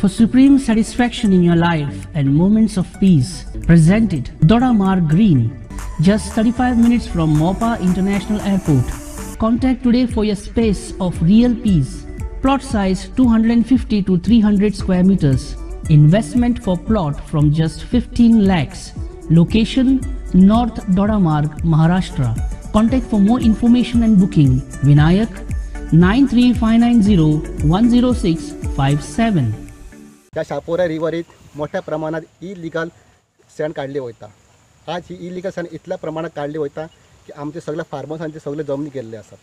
For supreme satisfaction in your life and moments of peace, presented Dodamarg Green, just 35 minutes from Mopa International Airport. Contact today for your space of real peace. Plot size 250 to 300 square meters. Investment for plot from just 15 lakhs. Location North Dodamarg, Maharashtra. Contact for more information and booking Vinayak 93590 10657. त्या शापोरा रिवरीत मोठ्या प्रमाणात illegal send काडली वयता. आज ही illegal send इतल्या प्रमाणात काडली वयता की आमचे सगळे फार्मर्सांचे सगळे जमनी गेल्ले आसात.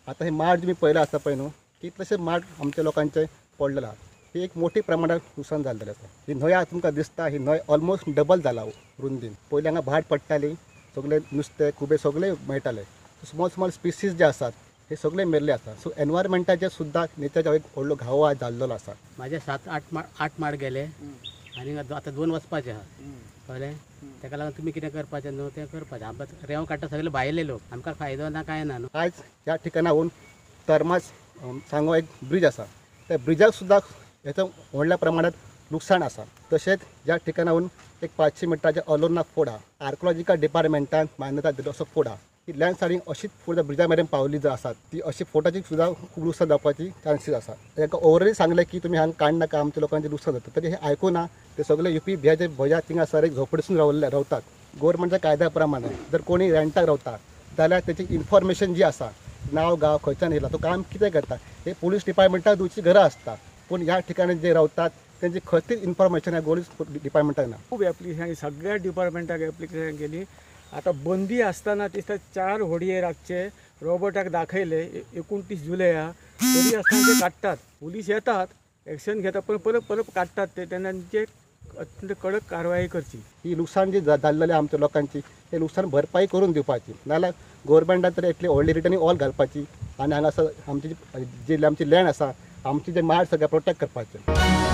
आतां हे माड तुमी पळयले आसा पळय न्हू, कितलेशे माड आमच्या लोकांचे पडलेले आहा. ही एक मोठी प्रमाणात लुकसाण जाल्लें आसा. ही न्हंय आज तुमकां दिसता, ही न्हंय ऑलमोस्ट डबल जाला रुंदीन. पयलीं हांगा भाट पडटाली, सगळे नुस्तें खुबे सगळे मेळटाले. स्मॉल स्मॉल स्पिसीज जे आसात हे सगळे मेल्ले आसा. सो एनवायरमेंटाचेर सुद्दां नेचराचो एक व्हडलो घावो आज जाल्लो आसा. माझे 7-8 माड गेले आनी आतां 2 वचपाचे आहा, कळ्ळें? ताका लागून तुमी कितें करपाचें न्हू तें करपाचें. आमकां रेंव काडटा सगळे भायले लोक, आमकां फायदो ना कांय ना न्हू. आयज ह्या ठिकाणाहून तरमास सांगो एक ब्रिज आसा, त्या ब्रिजाक सुद्दां हेचो व्हडल्या प्रमाणात लुकसाण आसा. तशेंच ह्या ठिकाणाहून एक 500 मिटराचे अलोर्ना फोड आहा, आर्कोलॉजिकल डिपार्टमेंटान मान्यता दिल्लो असो फोड आहा. ही लँडस्लायडींग अशीच फुडें ब्रिजा मेरेन पावली जर आसात ती अशी फोटाची सुद्दां खूब लुकसाण जावपाची चान्सीस आसा. तांकां ओवरऑल सांगलें की तुमी हांगा काडनाका, आमच्या लोकांचें लुकसाण जाता, तरी हें आयकुना. ते सगळे युपी बिहारचे भोजा थिंगासर एक झोपडीसून रावल्ले रावतात. गोवोरमेंटच्या कायद्या प्रमाणे जर कोणी रेंटाक रावता जाल्यार तेची इन्फॉर्मेशन जी आसा, नांव गांव खंयच्यान येयला, तो काम कितें करता, हे पोलीस डिपार्टमेंटाक दिवची गरज आसता. पूण ह्या ठिकाणी जे रावतात तेंची खंयचीच इन्फॉर्मेशन ह्या पोलीस डिपार्टमेंटाक ना. खूब एप्लिकेशन सगळ्या डिपार्टमेंटाक एप्लिकेशन केली. आतां बंदी आसतना दिसता 4 होडये रातचे रोबोटाक दाखयले 29 जुलया, तरी आसतना ते काडटात. पुलीस येतात, एक्शन घेतात, पण परत परत काडटात ते. तेन्ना तांचे अत्यंत कडक कारवाई करची. ही लुकसाण जी जाल्लेली आमच्या लोकांची, हे लुकसाण भरपाई करून दिवपाची, नाजाल्यार गोवोरमेंटान तर एकली व्हडली रिटर्निंग ऑल घालपाची आनी हांगासर आमची जी आमची लँड आसा, आमची जे माड सगळे प्रोटेक्ट करपाचे.